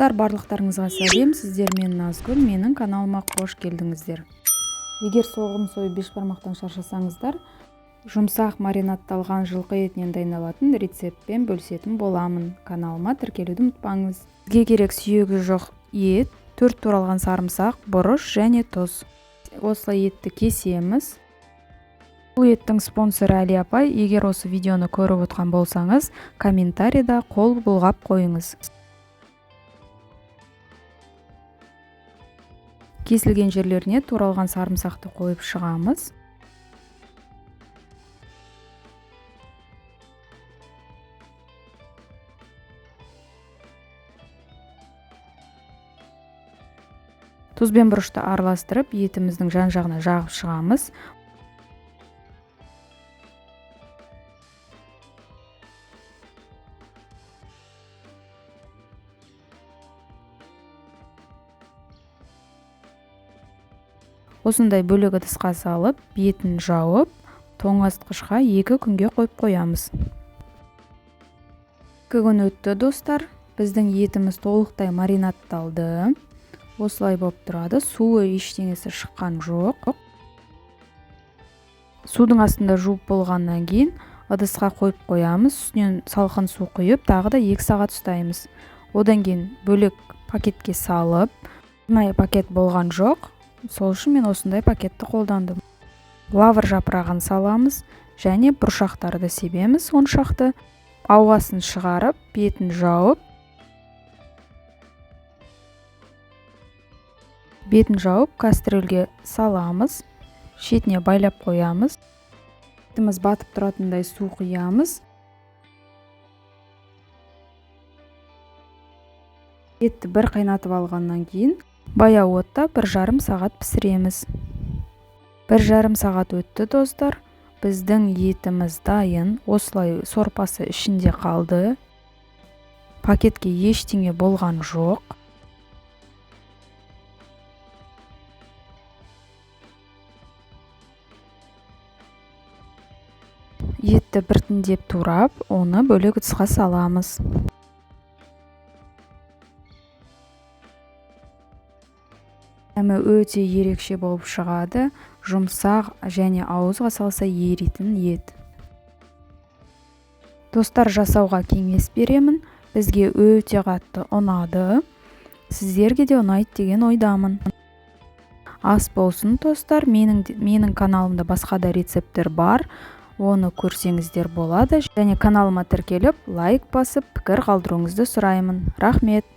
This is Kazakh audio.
Достар, барлықтарыңызға сәлем. Сіздермен Назгүл. Менің каналыма қош келдіңіздер. Егер соғым сойып бешбармақтан шаршасаңыздар, жұмсақ маринадталған жылқы етінен дайындалатын рецептпен бөлісетін боламын. Каналыма тіркелуді ұмытпаңыз. Бізге керек сүйегі жоқ ет, 4 туралған сарымсақ, бұрыш және тұз. Осылай етті кесеміз. Бұл еттің спонсоры Әли апай. Егер осы видеоны көріп отқан болсаңыз, комментарийда қол бұлғап қойыңыз. Кесілген жерлеріне туралған сарымсақты қойып шығамыз. Тұз бен бұрышты араластырып, етіміздің жан-жағына жағып шығамыз. Осындай бөлек ыдысқа салып, бетін жауып, тоңазытқышқа 2 күнге қойып қоямыз. 2 күн өтті, достар. Біздің етіміз толықтай маринадталды. Осылай болып тұрады. Суы ештеңесі шыққан жоқ. Судың астында жуып болғаннан кейін ыдысқа қойып қоямыз. Үстінен салқын су құйып, тағы да 2 сағат ұстаймыз. Одан кейін бөлек пакетке салып, арнайы пакет болған жоқ. Сол үшін мен осындай пакетті қолдандым. Лавр жапырағын саламыз және бұршақтарды себеміз 10 шақты. Ауасын шығарып, бетін жауып, кастрюльге саламыз, шетіне байлап қоямыз. Етіміз батып тұратындай су құямыз. Етті бір қайнатып алғаннан кейін баяу отта 1,5 сағат пісіреміз. 1,5 сағат өтті, достар. Біздің етіміз дайын. Осылай сорпасы ішінде қалды. Пакетке ештеңе болған жоқ. Етті біртіндеп турап, оны бөлек ыдысқа саламыз. Дәмі өте ерекше болып шығады, жұмсақ және ауызға салса еритін ет. Достар, жасауға кеңес беремін. Бізге өте қатты ұнады. Сіздерге де ұнайды деген ойдамын. Ас болсын, достар. Менің каналымда басқа да рецепттер бар. Оны көрсеңіздер болады. Және каналыма тіркеліп, лайк басып, пікір қалдыруыңызды сұраймын. Рахмет.